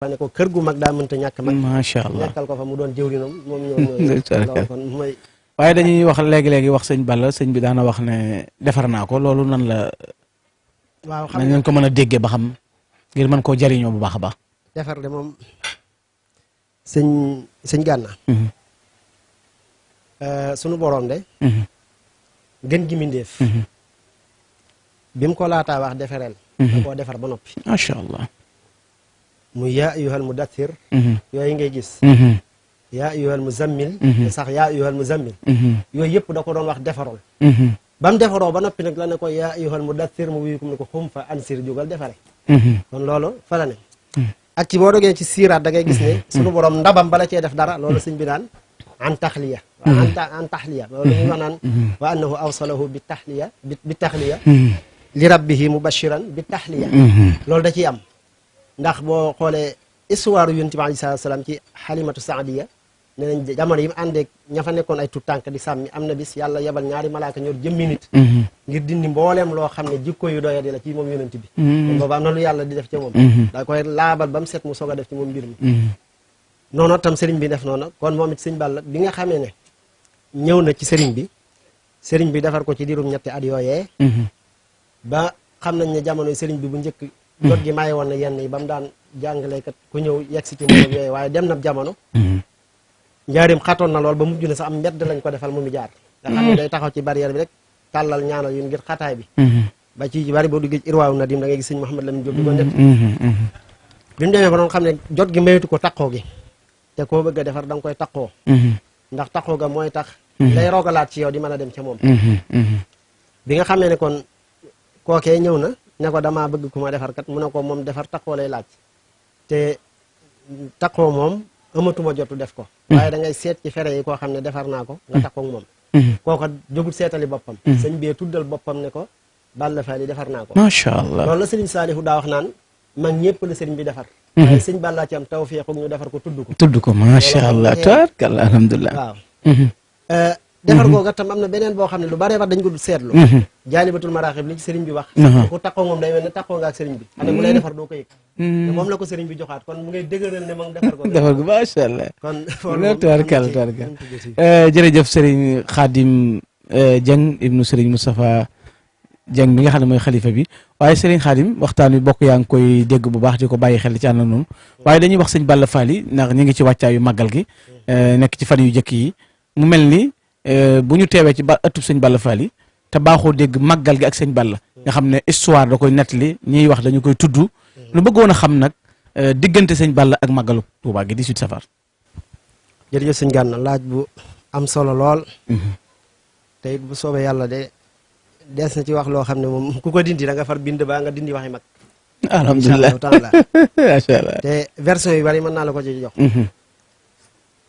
ne ko kër gu mag daa mënta ñàkk mag. macha allah nekkal ko fa mu doon jëwrinam moom ñoo kon mooy. waaye dañuy wax léegi-léegi wax sëñ Balla sëñ bi daana wax ne defar naa ko loolu nan la. waaw xam nañ leen ko mën a déggee ba xam ngir mën koo jariñoo bu baax a baax. defar de moom sëñ Gana. sunu borom de. gën gi mindeef. bi mu ko laataa wax defareel. da koo defar ba noppi. macha allah. muy yaa ayyuhal mudaththir. yooyu ngay gis. yaa ayyuhal muzammil. sax yaa ayyuhal muzammil. yooyu yëpp da ko doon wax defarol. ba mu defaroo ba noppi nag la ne ko yaa ayyuhal mudaththir mu wuyu ko ne ko xum fa ansir jógal defare. kon loolu fa la ne. ak ci boo dogee ci siiraat da ngay gis ne. sunu borom ndabam bala cee def dara loolu sëñ bi naan an taxliya. an taxliya loolu ñuy wax naan. wa annahu awsalahu bi taxliya bi taxliya. li rabbihi mubashiran bi taxliya. loolu da ciy am. ndax boo xoolee histoire yonent bi alayhi salaatu salaam ci xalimatu saadiya ne nañ jamono yi mu àndeek ña fa nekkoon ay tout tànk di sàmmi am na bis yàlla yebal ñaari malaaka ñor jëmmi nit ngir dindi mbooleem loo xam ne jikko yu doyadi la ci moom yonent bi kon boobu am na lu yàlla di def ci moom da koy laabal ba mu set mu soog a def ci moom mbir mi noonu tam sëriñ bi def noonu kon moom it sëñ Balla bi nga xamee ne ñëw na ci sëriñ bi defar ko ci diirum ñetti at yooyee ba xam nañ ne jamono sëriñ bi bu njëkk jot gi maye woon na yenn yi ba mu daan jàngalekat ku ñëw yegg si ci moom yooyu waaye dem na jamono njaarim xatoon na lool ba mujj na sax am mbedd lañ ko defal mu jaar nga xam ne day taxaw ci barrière bi rek tàllal ñaanal yu ngir xataay bi ba ci bari boo duggee ci irwaawu nadim da ngay gis sëñ Mouhamed Lamine Diop di ko nett bi mu demee ba doon xam ne jot gi mayatu ko taqoo gi te koo bëgg a defar da nga koy taqoo ndax taqoo ga mooy tax day rogalaat ci yow di mën a dem ca moom bi nga xamee ne kon kookee ñëw na ne ko damaa bëgg ku ma defar kat mu ne ko moom defar taqoo lay laaj te taqoo moom amatuma jotu def ko waaye da ngay seet ci fere yi koo xam ne defar naa ko nga taqoo moom kooko jógut seetali boppam sëñ bee tuddal boppam ne ko Balla Fally defar naa ko macha allah loolu la sëriñ Saalihu daa wax naan mag ñëpp la sëriñ bi defar waaye sëñ Balla ci am tawfeex ñu defar ko tudd ko macha allah tabaarkalla alhamdulilah waaw defar googa tam am na beneen boo xam ne lu bare ba dañ ko du seetlu jaalibatul maraaxib li ci sëriñ bi wax ku takkoo moom day mel ne takkoo nga ak sëriñ bi xam ne mu lay defar doo ko yëg te moom la ko sëriñ bi joxaat kon mu ngay dëgëral ne moom defar ko macha allah kon tabaarkalla jërëjëf sëriñ Khadim Dieng ibnu sëriñ Moustapha Dieng mi nga xam ne mooy xalifa bi waaye sëriñ Khadim waxtaan wi bokk yaa ngi koy dégg bu baax di ko bàyyi xel ci ànd noonu waaye dañuy wax sëñ Balla Fally ndax ñu ngi ci wàccaayu màggal gi nekk ci fan yu jëkk yi mu mel ni bu ñu teewee ci ëttub sëñ Balla Fally te baaxoo dégg màggal gi ak sëñ Balla nga xam ne histoire da koy nettali ñiy wax dañu koy tudd lu bëggoon a xam nag diggante sëñ Balla ak màggalu Tuubaa gi 18 safar. jërëjëf sëñ Gana laaj bu am solo lool te it bu soobee yàlla de dees na ci wax loo xam ne moom ku ko dindi da nga far bind baa nga dindi waxi mag alhamdulilah macha allah te version yu bari mën naa la ko ci jox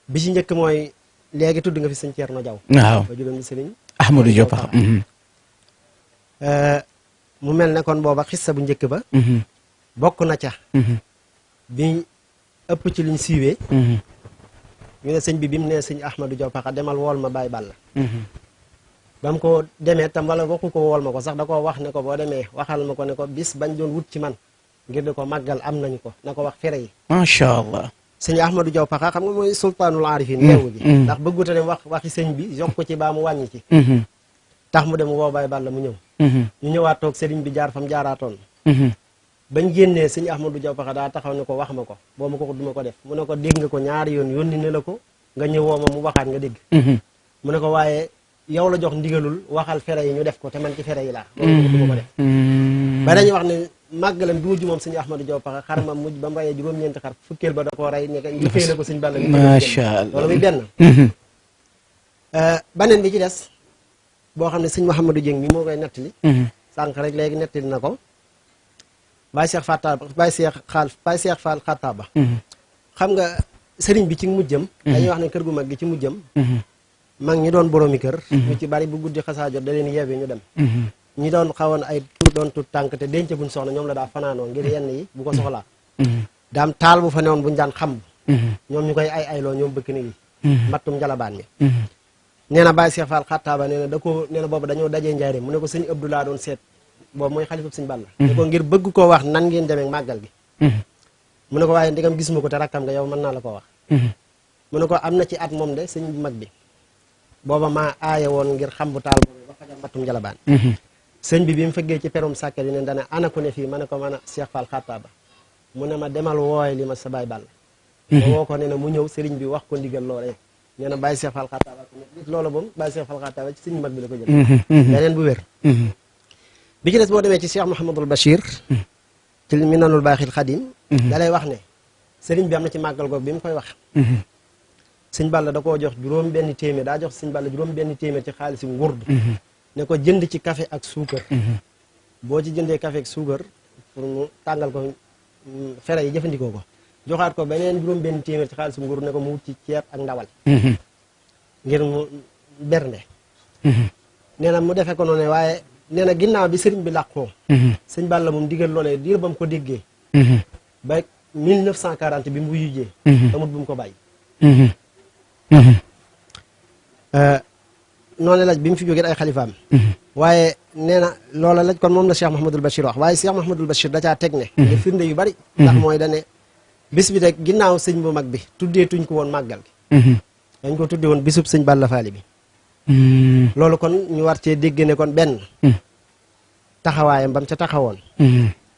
bi ci njëkk mooy léegi tudd nga fi sëñ Thierno Diaw waaw ba juróom bi sëriñ Ahmadou Diop mu mel ne kon booba xissa bu njëkk ba bokk na ca bi ëpp ci luñ siiwee ñu ne sëñ bi mu ne sëñ Ahmadou Diop demal wool ma Baye Balla ba mu ko demee tam wala waxu ko wool ma ko sax da ko wax ne ko boo demee waxal ma ko ne ko bis bañ doon wut ci man ngir di ko màggal am nañu ko na ko wax fere yi macha allah sëñ Ahmadou Diaw Pakha xam nga mooy sultaanul arifin yeewu gi ndax bëgguta dem waxi sëñ bi yokk ko ci baa mu wàññi ci tax mu dem woo Baye Balla mu ñëw ñu ñëwaat toog sëriñ bi jaar fam jaaraatoon bañ génnee sëñ Ahmadou Diaw Pakha daa taxaw ne ko wax ma ko boo ma ko duma ko def mu ne ko dégg nga ko ñaari yoon yónni ne la ko nga ñëw woo ma mu waxaat nga dégg mu ne ko waaye yow la jox ndigalul waxal fere yi ñu def ko te man ci fere yi laa loolu duma ko def ba dañuy wax ne màggalam bi mujj moom sëñ Ahmadou Diaw Pakha xar ma mujj ba mu reyee juróom-ñeenti xar fukkeel ba da koo rey ne njëkkee na ko sëñ Balla macha allah loolu muy benn baneen bi ci des boo xam ne sëñ Mouhamadou Dieng mi moo koy nettali sànq rek léegi nettali na ko Baye Cheikh Fall Xattaaba xam nga sëriñ bi ci mujjam dañuy wax ne kër gu mag gi ci mujjam mag ñi doon boroomi kër ñu ci bari bu guddi xasaa jot da leen yeewi ñu dem ñi doon xawoon ay doon tut tànk te denc buñ soxla ñoom la daa fanaanoo ngir yenn yi bu ko soxlaa daam taal bu fa newoon buñu daan xam ñoom ñu koy ayloo ñoom bëkk ni yi mbattum njalabaan mi nee na Baye Cheikh Fall Xattaaba nee na boobu dañoo dajee njaarim mu ne ko sëñ Abdou laa doon seet boobu mooy xalifab sëñ Balla ne ko ngir bëgg koo wax nan ngeen demee màggal gi mu ne ko waaye ndigam gisuma ko te rakkam nga yow mën naa la ko wax mu ne ko am na ci at moom de sëñ bu mag bi booba maa aaye woon ngir xam bu taal boobu ba faja mbattum jalabaan sëñ bi mu fëggee ci perum sàkket yi ne dana ana ku ne fii ma ne ko mën a Cheikh Fall Xattaaba mu ne ma demal wooye li ma sa baay bàll ma woo ko ne na mu ñëw sëriñ bi wax ko ndigal loolee nee na bàyyi Cheikh Fall Xattaaba loolu moom bàyyi Cheikh Fall Xattaaba ci sëñ bu mag bi la ko jël beneen bu wér bi ci des boo demee ci Cheikh Mouhamadul Bachir ci Minanul Baaxil Xadim da lay wax ne sëriñ bi am na ci màggal googu bi mu koy wax sëñ Balla da koo jox juróom benn téeméer daa jox sëñ Balla juróom benn téeméer ci xaalisi ngurdu ne ko jënd ci café ak suukar boo ci jëndee café ak suukar pour mu tàngal ko fere yi jëfandikoo ko joxaat ko beneen juróom benn téeméer ci xaalisi ngurdu ne ko mu wut ci ceeb ak ndawal ngir mu bernde nee na mu defee ko noonu waaye nee na ginnaaw bi sëriñ bi làqoo sëñ Balla moom digal loolee diir ba mu ko déggee ba 1940 bi mu wuyujee amut bu mu ko bàyyi noonu laaj bi mu fi jógee ay xalifaam waaye nee na loola laaj kon moom la Cheikh Mouhamadul Bachir wax waaye Cheikh Mouhamadul Bachir da caa teg ne nga firnde yu bari ndax mooy dane bis bi rek ginnaaw sëñ bu mag bi tuddee tuñ ko woon màggal gi dañ ko tuddee woon bisub sëñ Balla Faali bi loolu kon ñu war cee dégg ne kon benn taxawaayam bam ca taxawoon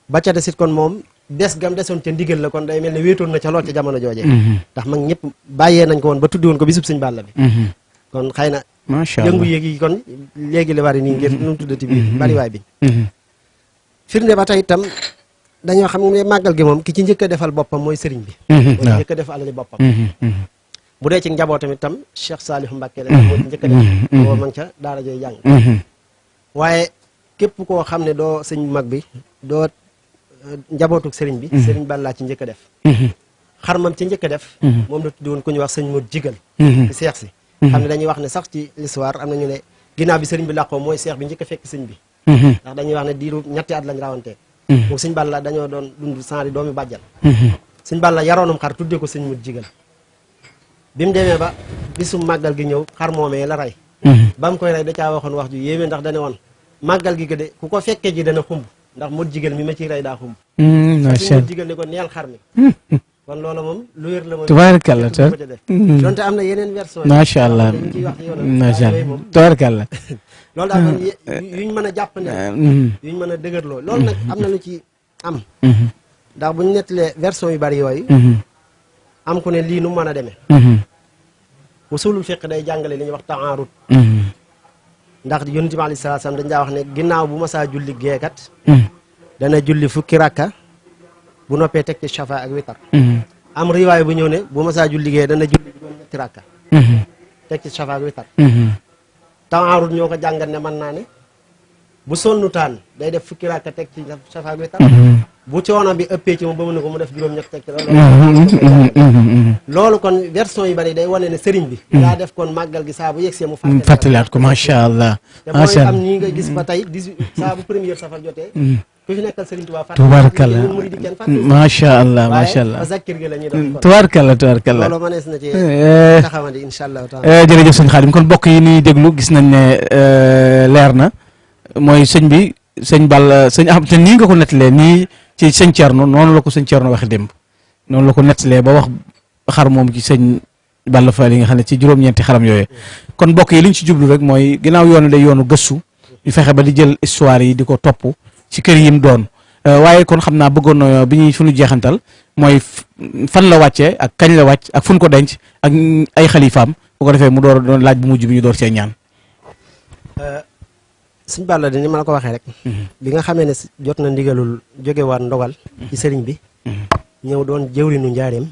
ba ca desit kon moom des gam desoon ca ndigal la kon day mel ne wéetoon na ca lool ca jamono jooje ndax mag ñëpp bàyyee nañ ko woon ba tuddi woon ko bisub sëñ Balla bi kon xëy na macha allah yëngu yéeg yi kon léegi la bari nii ngir nu mu tuddati bi bariwaay bi firnde ba tey itam dañoo xam ne màggal gi moom ki ci njëkk a defal boppam mooy sëriñ bi mooy njëkk a def alali boppam bu dee ci njabootam itam Cheikh Saliou Mbacké la moo ci njëkk a def booba ma ngi ca daara jooy jàng waaye képp koo xam ne doo sëñ bu mag bi doo njabootuk sëriñ bi sëriñ Balla ci njëkk a def xarmam ci njëkk a def moom la tuddi woon ku ñu wax sëñ Modou Jigal ci seex si xam ne dañuy wax ne sax ci l'histoire am nañu ne ginnaaw bi sëriñ bi làqoo mooy seex bi njëkk a fekk sëñ bi ndax dañuy wax ne diiru ñetti at lañ rawantee moom sëñ Balla dañoo doon dund sanri doomi bàjjal sëñ Balla yaroonam xar tuddee ko sëñ Modou Jigal bi mu demee ba bisum màggal gi ñëw xar moomee la rey ba mu koy rey da caa waxoon wax ju yéeme ndax dane woon màggal gi de ku ko fekkee ji dana xumb ndax Modou Jigal mi ma ciy rey daa xumb sëñ Modou Jigal ne ko neel xar mi kon loolu moom lu wér la moom tubaarkalla ko ca def donte am na yeneen version macha allah dañ ciy wax ci yoonam macha allah tubaarkalla loolu daal kon yuñ mën a jàpp ne yuñ mën a dëgërloo loolu nag am na lu ci am ndax buñ nettalee version yu bari yooyu am ku ne lii nu mën a demee usulul fiqh day jàngale li ñuy wax taarud ndax yonent bi alayhi salaatu salaam dañ daa wax ne ginnaaw bu ma saa julli geekat dana julli fukki rakka bu noppee teg ci shafa ak witar am riwaay bu ñëw ne bu ma saa julli gee dana julli juróom ñetti rakka teg ci shafa ak witar taarud ñoo ko jàngat ne mën naa ne bu sonnutaan day def fukki rakka teg ci shafa ak witar bu coono bi ëppee ci moom ba mu ne ko mu def juróom-ñett teg ci loolu kon version yu bari day wane ne sëriñ bi daa def kon màggal gi saa bu yegsee mu fàttaliwaat ko macha allah te mooy am nii nga gis ba tey 18 saa bu première safar jotee ku fi nekkal sëriñ Tuubaa tubaarkalla macha allah macha allah zakkir gi la ñuy def tubaarkalla tubaarkalla loolu mënees na ci taxawandi insha allah taala jërëjëf sëñ Xaadim kon mbokk yi nii déglu gis nañ ne leer na mooy sëñ bi sëñ Balla sëñ xam te nii nga ko nettalee nii ci sëñ Thierno noonu la ko sëñ Thierno waxe démb noonu la ko nettalee ba wax xar moom ci sëñ Balla Fall yi nga xam ne ci juróom-ñeenti xaram yooyu kon mbokk yi li ñu ci jublu rek mooy ginnaaw yoonu day yoonu gëstu ñu fexe ba di jël histoire yi di ko topp ci kër yi mu doon waaye kon xam naa bëggoon na bi ñuy suñu jeexantal mooy fan la wàccee ak kañ la wàcc ak fu ñu ko denc ak ay xalifaam bu ko defee mu door doon laaj bu mujj bi ñu door cee ñaan. sëñ Balla de ni ma la ko waxee rek bi nga xamee ne jot na ndigalul jógewaat ndogal ci sëriñ bi ñëw doon jëwrinu njaareem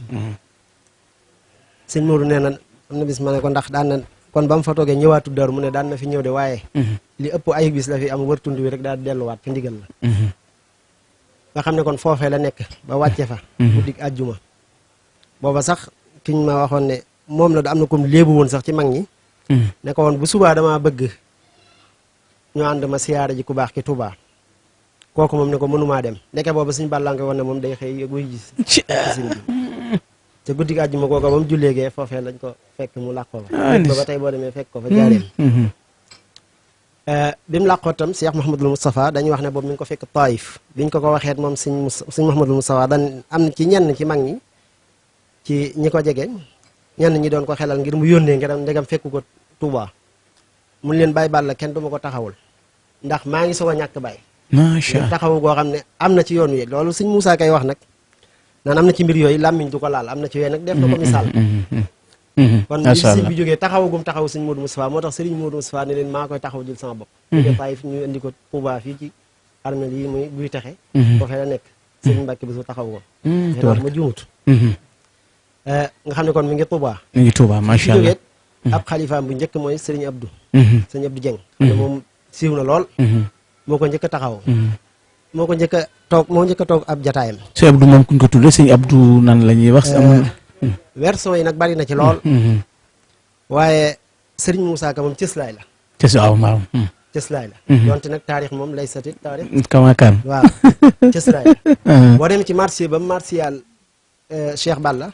sëñ Modou nee na am na bis ma ne ko ndax daan na kon ba mu fa toogee ñëwaatu Daaru mu ne daan na fi ñëw de waaye li ëpp ay bis la fi am wër tund wi rek daal delluwaat fi ndigal la nga xam ne kon foofee la nekk ba wàcce fa guddi àjjuma booba sax kiñ ma waxoon ne moom la da am na comme léebu woon sax ci mag ñi ne ko woon bu subaa damaa bëgg ñu ànd ma siyaara ji ku baax ki Touba kooku moom ne ko mënumaa dem ndeke booba suñu Balla nga woon ne moom day xëy guy gis sin bi te guddi gi àjjuma kooku ba mu julleegee foofee lañ ko fekk mu làqoo fa ba tey boo demee fekk ko fa jaareem bi mu làqoo tam Cheikh Mouhamadul Moustapha dañuy wax ne boobu mi ngi ko fekk Taif biñ ko waxeet moom sëñ Mouhamadul Moustapha dan am na ci ñenn ci mag ñi ci ñi ko jege ñenn ñi doon ko xelal ngir mu yónnee ngir ndegam fekku ko Touba mun leen bàyyi bàll kenn du ma ko taxawul ndax maa ngi soog a ñàkk bàyyi macha allah taxawu goo xam ne am na ci yoon wi loolu sëñ Moussa kay wax nag naan am na ci mbir yooyu làmmiñ du ko laal am na ci yooyu nag def na ko misaal kon bi sëñ bi jógee taxawagum taxaw sëñ Modou Moustapha moo tax sëriñ Modou Moustapha ne leen maa koy taxaw jël sama bopp jógee Taïf ñu indi ko Touba fii ci armée yi muy buy texe foofee la nekk sëriñ Mbàkke bi su taxaw ko wax ma juumut nga xam ne kon mi ngi Touba macha allah jógee ab xalifaam bu njëkk mooy sëriñ Abdou sëriñ Abdou Dieng xam ne moom siiw na lool moo ko njëkk a taxaw moo ko njëkk a toog ab jataayam sëñ Abdou moom kuñ ko tuddee sëñ Abdou nan la ñuy wax version yi nag bari na ci lool waaye sëriñ Moussa Ka moom cëslaay la cëslaay la donte nag taarix moom lay satit taarix kamakaan waaw cëslaay la boo dem ci marché ba martial Cheikh Balla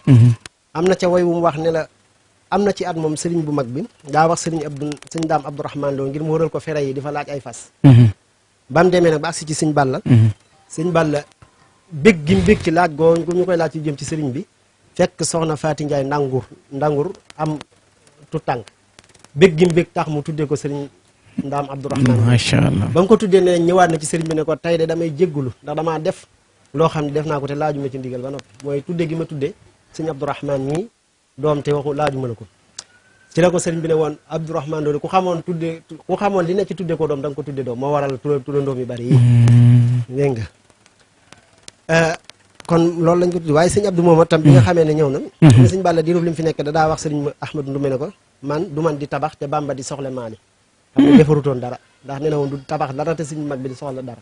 am na ca way wu mu wax ne la am na ci at moom sëriñ bu mag bi daa wax sëñ daam Abdourahmane Lo ngir mu wëral ko fere yi di fa laaj ay fas ba mu demee nag ba agsi ci sëñ Balla sëñ Balla bég gi mu bég ci laaj goo ñu koy laaj ci jëm ci sëriñ bi fekk soxna Faati Njaay ndangur am tu tànk bég gi mu bég tax mu tuddee ko sëriñ ndaam Abdourahmane macha allah ba mu ko tuddee ne ñëwaat na ci sëriñ bi ne ko tey de damay jéggulu ndax damaa def loo xam ne def naa ko te laajuma ci ndigal ba noppi mooy tuddee gi ma tuddee sëñ Abdourahmane ñii doom te waxu laajuma la ko ci la ko sëriñ bi ne woon Abdourahmane loolu ku xamoon li ne ci tuddee ko doom da nga ko tuddee doom moo waral turandoom yu bari yi dégg nga kon loolu lañ ko tuddee waaye sëñ Abdou moom tam bi nga xamee ne ñëw na ne sëñ Balla diirub li mu fi nekk daa wax sëriñ Ahmadou Ndoumé ne ko man du man di tabax te Bamba di soxla maani xam ne defarutoon dara ndax nee na woon du tabax dara te sëñ mag bi di soxla dara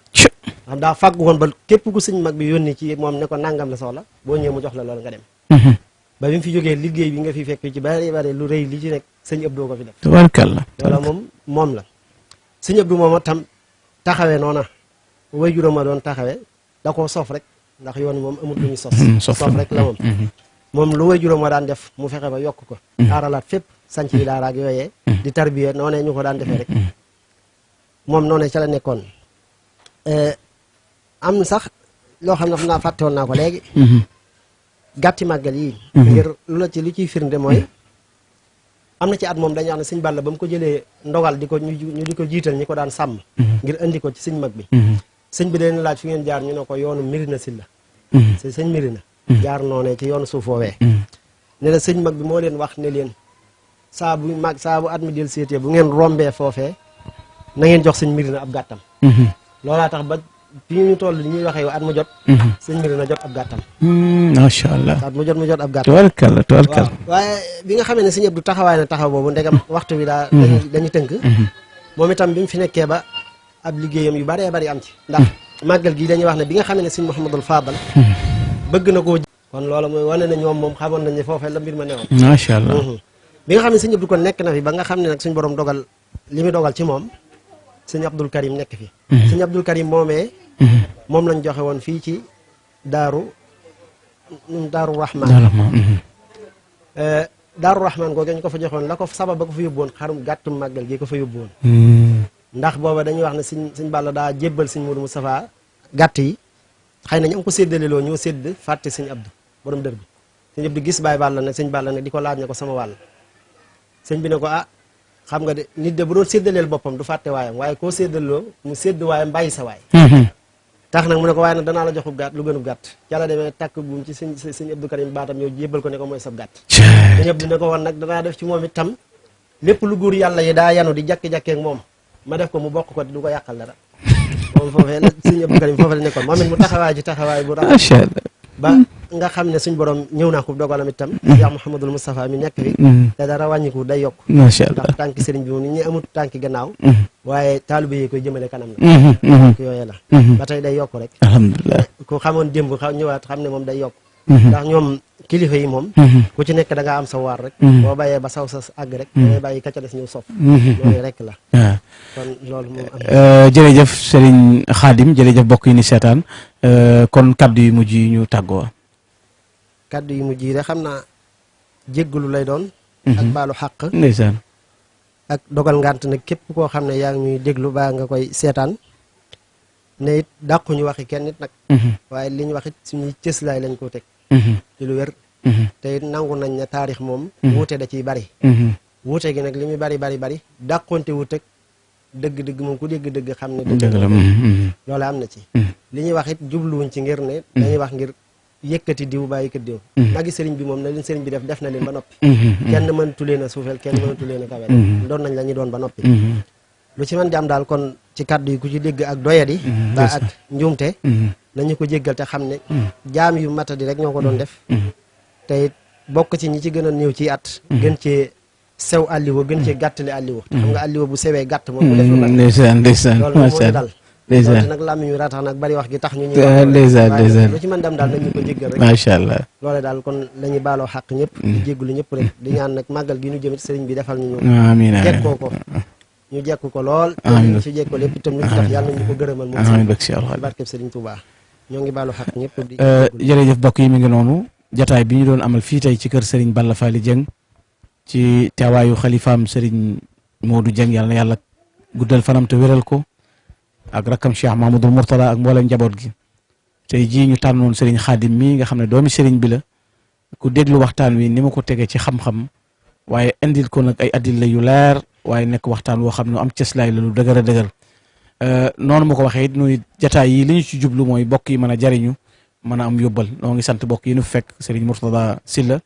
xam daa fàggu woon ba képp ku sëñ mag bi yónni ci moom ne ko nangam la soxla boo ñëwee mu jox la loolu nga dem ba bi mu fi jógee liggéey bi nga fi fekk ci bari lu rëy li ci nekk sëñ Abdou ko fi def tabarkalla loolu moom la sëñ Abdou moom tam taxawee noona way juróom ma doon taxawee da koo sof rek ndax yoon moom amul lu ñu sof rek la moom lu way juróom ma daan def mu fexe ba yokk ko aaralaat fépp sanc yi daaraak yooyee di tarbiye noonee ñu ko daan defee rek moom noonee ca la nekkoon am sax loo xam ne xam naa fàtte woon naa ko léegi gàtti màggal yi ngir lu ciy firnde mooy am na ci at moom dañuy wax ne sëñ Balla ba mu ko jëlee ndogal di ko ñu di ko jiital ñi ko daan sàmm ngir indi ko ci sëñ mag bi sëñ bi daleen laaj fi ngeen jaar ñu ne ko yoonu Mirina Silla sëñ Mirina jaar noonee ci yoonu suuf woowee ne la sëñ mag bi moo leen wax ne leen saa bu at mi del seetee bu ngeen rombee foofee na ngeen jox sëñ Mirina ab gàttam loolaa tax ba fi ñu toll li ñuy waxee at mu jot sëñ Mirina jot ab gàttam macha allah at mu jot ab gàttam tabarkalla waaye bi nga xamee ne sëñ Abdou taxawaay na taxaw boobu ndegam waxtu bi dañu tënk moom itam bi mu fi nekkee ba ab liggéeyam yu baree bari am ci ndax màggal gi dañuy wax ne bi nga xamee ne sëñ Mouhamadul Fadal bëgg na koo kon loolu mooy wane na ñoom moom xamoon nañ ne foofee la mbir ma newoon macha allah bi nga xam ne sëñ Abdou kon nekk na fi ba nga xam ne nag suñ borom dogal li mu dogal ci moom sëñ Abdul Karim nekk fi sëñ Abdul Karim moomee moom lañ joxe woon fii ci daaru Rahman daaru Rahman googu ñu ko fa joxoon la ko sabab ba ko fa yóbbu woon xarum gàttum màggal gi ko fa yóbbu woon ndax booba dañuy wax ne sëñ Balla daa jébbal sëñ Modou Moustapha gàtt yi xëy na ñu am ko séddale loo ñoo sédd fàtte sëñ Abdou borom dër bi sëñ Abdou gis Baye Balla nag sëñ Balla nag di ko laaj ne ko sama wàll sëñ bi ne ko xam nga de nit de bu doon séddaleel boppam du fàtte waayam waaye koo séddaloo mu sédd waayam bàyyi sa waay tax nag mu ne ko waaye nag danaa la joxub gàtt lu gënub gàtt yàlla demee takk buum ci sëñ Abdou Karim baatam ñëw jébbal ko ne ko mooy sab gàtt sëñ Abdou ne ko woon nag danaa def ci moom itam lépp lu góor yàlla yi daa yanu di jakki-jakkeek moom ma def ko mu bokk ko du ko yàqal dara moom foofee la sëñ Abdou Karim foofee la nekkoon moom it mu taxawaay ci taxawaay bu rafet ba nga xam ne suñ borom ñëw naa ko dogalam itam Cheikh Mouhamadul Moustapha mi nekk fi te dara wàññiku day yokk macha allah ndax tànki sëriñ bi moom nit ñi amut tànki gannaaw waaye taalibe yi koy jëmale kanam la tànk yooyu la ba tey day yokk rek alhamdulilah ku xamoon démb ñëwaat xam ne moom day yokk ndax ñoom kilifa yi moom ku ci nekk da ngaa am sa waar rek boo bàyyee ba saw sa àgg rek dangay bàyyi ka ca des ñëw sof loolu rek la kon loolu moom am jërëjëf Serigne Khadim jërëjëf bokk yi ni seetaan kon kaddu yu mujj yi ñu tàggoo kaddu yu mujj yi de xam naa jéggalu lay doon ak baalu xàq ndeysaan ak dogal ngant nag képp koo xam ne yaa ngi ñuy déglu baa nga koy seetaan ne it dàquñu waxi kenn nit nag waaye li ñu wax it suñuy cëslaay lañ ko teg ci lu wér te it nangu nañ ne taarix moom wuute da ciy bari wuute gi nag li muy bari dàqonte wuute dëgg-dëgg moom ku dégg-dëgg xam ne dëgg la loolu am na ci li ñuy wax it jubluwuñ ci ngir ne dañuy wax ngir yëkkati diw baa yëkkati diw magi sëriñ bi moom na leen sëriñ bi def na leen ba noppi kenn mënatu leen a suufeel kenn mënatu leen a kawel doon nañ la ñu doon ba noppi lu ci mën di am daal kon ci kàddu yi ku ci dégg ak doyadi ba ak njuumte nañu ko jéggal te xam ne jaam yu matadi rek ñoo ko doon def te it bokk ci ñi ci gën a néew ci at gën cee sew àlliwa gën cee gàttali àlliwa xam nga àlliwa bu sewee gàtt moom mu def lu ndeysaan loolu moo ñu dal loolu nag làmmiñ ñu raatax nag bari wax gi tax ñu ñuy wax lu ci mën dem daal nañu ko jéggal rek macha allah loole daal kon la ñuy baaloo xàq ñëpp di jéggulu ñëpp rek di ñaan nag màggal gi ñu jëmit sëriñ bi defal ñu amiin jekkoo ko ñu jekku ko lool ñu ci jekko lépp itam lu ci tax yàlla nañu ko gërëmal moom amiin bëgg si Allah barkeb sëriñ Touba ñoo ngi baalu xàq ñëpp di jërëjëf bokk yi mi ngi noonu jataay bi ñu doon amal fii tey ci kër sëriñ Balla Fally Dieng ci teewaayu xalifaam sëriñ Modou Dieng yàlla na yàlla guddal fanam te wéral ko ak rakkam Cheikh Mamadou Mourtada ak mboolem njaboot gi tey jii ñu tànnoon sëriñ Xaadim mii nga xam ne doomi sëriñ bi la ku déglu waxtaan wi ni ma ko tegee ci xam-xam waaye indil ko nag ay addila yu leer waaye nekk waxtaan woo xam ne am cëslaay la lu dëgër a dëgër noonu ma ko waxee it nuy jataay yi li ñu ci jublu mooy bokk yi mën a jariñu mën a am yóbbal noo ngi sant bokk yi nu fekk sëriñ Mourtada Sylla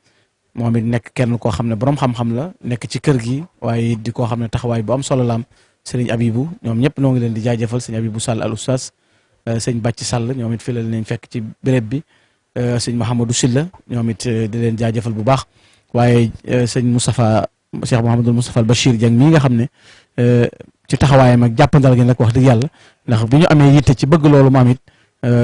moom it nekk kenn koo xam ne borom xam-xam la nekk ci kër gi waaye di koo xam ne taxawaay bu am solo la am sëriñ Abibou ñoom ñëpp noo ngi leen di jaajëfal sëñ Abibou Sall al oustaz sëñ Bàcc Sall ñoom it fi la leen fekk ci béréb bi sëñ Mouhamadou Sylla ñoom it di leen jaajëfal bu baax waaye sëñ Moustapha Cheikh Mouhamadou Moustapha al Bachir Dieng mii nga xam ne ci taxawaayam ak jàppandal gi nag wax dëgg yàlla ndax bi ñu amee yitte ci bëgg loolu maam it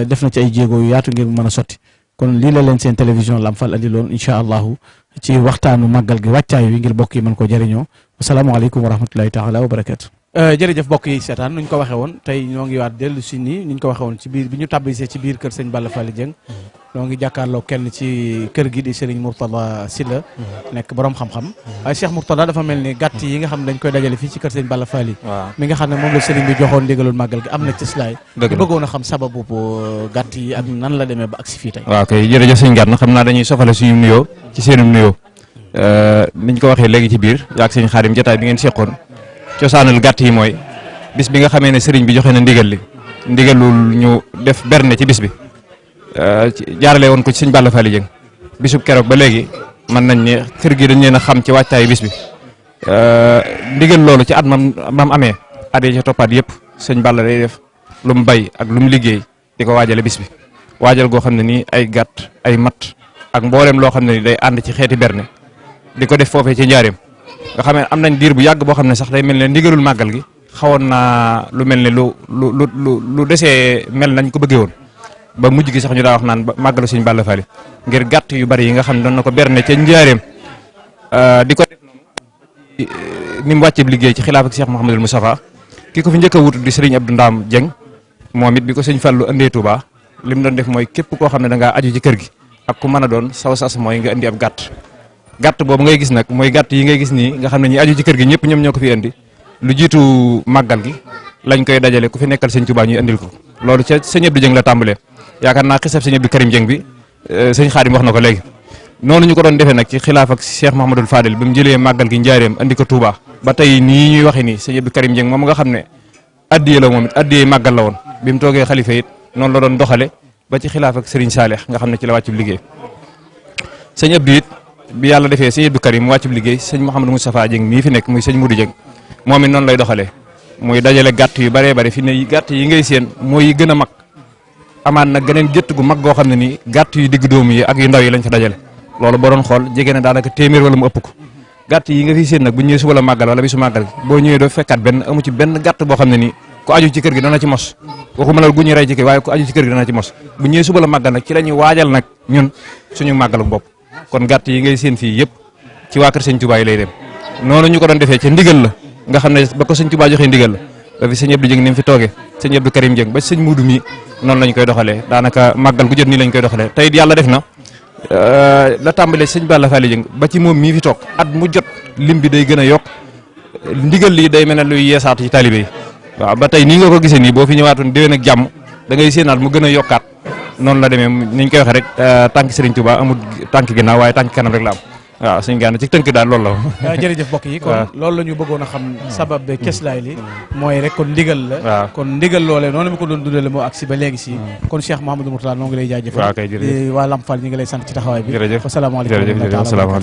def na ci ay jéego yu yaatu ngir mën a sotti kon lii la leen seen télévision Lamfal andi loon incha allahu ci waxtaanu màggal gi wàccaay wi ngir bokk yi mën ko jëriñoo asalaamaaleykum wa rahmatullahi taala wa barakatu jërëjëf mbokk yi seetaan nuñ ko waxee woon tey ñoo ngi waat dellu si nii niñ ko waxee woon ci biir bi ñu tàbbisee ci biir kër sëñ Balla Fally Dieng ñoo ngi jàkkaarloo kenn ci kër gi di Serigne Mourtada Sylla nekk borom xam-xam waaye Cheikh Mourtada dafa mel ni gàtt yi nga xam ne dañ koy dajale fii ci kër sëñ Balla Fally mi nga xam ne moom la Serigne bi joxoon ndigalul màggal gi am na ci slaay di bëggoon a xam sababu gàtt yi ak nan la demee ba agsi fii tey waaw kay jërëjëf sëñ Gana xam naa dañuy sofale suñu nuyoo ci seenum nuyoo niñ ko waxee léegi ci biir yaag sëñ Xaadim jotaay bi ngeen seqoon cosaanal gàtt yi mooy bis bi nga xamee ne sëriñ bi joxe na ndigalul ñu def berne ci bis bi jaarale woon ko ci sëñ Balla Fally Dieng bisub keroog ba léegi mën nañ ne kër gi dañ leen a xam ci wàccaayu bis bi ndigal loolu ci at mam amee at yi ca toppaat yëpp sëñ Balla day def lu mu bay ak lu mu liggéey di ko waajale bis bi waajal goo xam ne nii ay gàtt ay mat ak mboolem loo xam ne ni day ànd ci xeeti berne di ko def foofee ci njaareem nga xam ne am nañ diir bu yàgg boo xam ne sax day mel ne ndigalul màggal gi xawoon naa lu mel ne lu desee mel nañ ko bëggee woon ba mujj gi sax ñu daa wax naan màggalu sëñ Balla Fally ngir gàtt yu bari yi nga xam ne doon na ko berne ca njaareem di ko def noonu ni mu wàcceeb liggéey ci xilaaf ak Cheikh Mouhamadul Moustapha ki ko fi njëkk a wut di sëriñ Abdou Ndam Dieng moom it bi ko sëñ Fallou andee Touba li mu doon def mooy képp koo xam ne da ngaa aju ci kër gi ak ku mën a doon saw sas mooy nga indi ab gàtt boobu ngay gis nag mooy gàtt yi ngay gis nii nga xam ne ñi aju ci kër gi ñëpp ñoom ñoo ko fi indi lu jiitu màggal gi lañ koy dajale ku fi nekkal sëñ Touba ñuy indil ko loolu ca sëñ Abdou Dieng la tàmbalee yaakaar naa xisab sëñ Abdou Karim Dieng bi sëñ Xaadim wax na ko léegi noonu ñu ko doon defee nag ci xilaaf ak Cheikh Mahamadul Fadil bi mu jëlee màggal gi njaareem andi ko Touba ba tey nii ñuy waxee nii sëñ Abdou Karim Dieng moom nga xam ne addiyee la moom it addiyee màggal la woon bi mu toogee xalifa it noonu la doon doxale ba ci xilaaf ak Serigne Saleh nga xam ne ci la wàccub liggéey sëñ Abdou it bi yàlla defee sëñ Abdou Karim wàccub liggéey sëñ Mouhamadou Moustapha Dieng mii fi nekk muy sëñ Modou Dieng moom it noonu lay doxalee muy dajale gàtt yu bëree bëri fi ne gàtt yi ngay seen mooy gën a mag amaat nag geneen jëtt gu mag goo xam ne nii gàtt yu digg dóomu yi ak yu ndaw yi lañ fa dajale loolu boo doon xool jege na daanaka téeméer wala mu ëpp ko gàtt yi nga fi seen nag bu ñëwee suba la màggal wala bisu màggal boo ñëwee doo fekkaat benn amu ci benn gàtt boo xam ne nii ku aju ci kër gi dana ci mos waxuma la gu ñu rey ci kër waaye ku aju ci kër gi dana ci mos bu ñëwee suba la màggal nag ci la ñuy waajal nag ñun suñu màggalu bopp kon gàtt yi ngay seen fii yëpp ci waa kër sëñ Touba yi lay dem noonu ñu ko doon defee ca ndigal la nga xam ne ba ko sëñ Touba joxee ndigal la ba fi sëñ Abdou Dieng ni mu fi toogee sëñ Abdou Karim Dieng ba sëñ Moudou mi noonu lañ koy doxalee daanaka màggal gu jot nii lañ koy doxalee tey yàlla def na la tàmbalee sëñ Balla Fally Dieng ba ci moom mii fi toog at mu jot lim bi day gën a yokk ndigal lii day mel ne luy yeesaatu ci taalibe yi waaw ba tey nii nga ko gisee nii boo fi ñëwaatoon déwén ak jàmm da ngay séenaat mu gën a yokkaat noonu la demee ni ñu koy waxee rek tànk Serigne Touba amul tànk ginnaaw waaye tànk kanam rek la am waaw suñu gànn ci tënk daal loolu la. jërëjëf mbokk yi kon loolu la ñu bëggoon a xam sabab be keslaay li mooy rek kon ndigal la. waaw kon ndigal loolee noonu mi ko doon dundale moo agsi ba léegi si. kon Cheikh Mouhamadou Mourtada noo ngi lay jaajëfal. waaw kay jërëjëf waa Lamp Fall ñi ngi lay sant ci taxawaay bi. jërëjëf wasalaamaaleykum.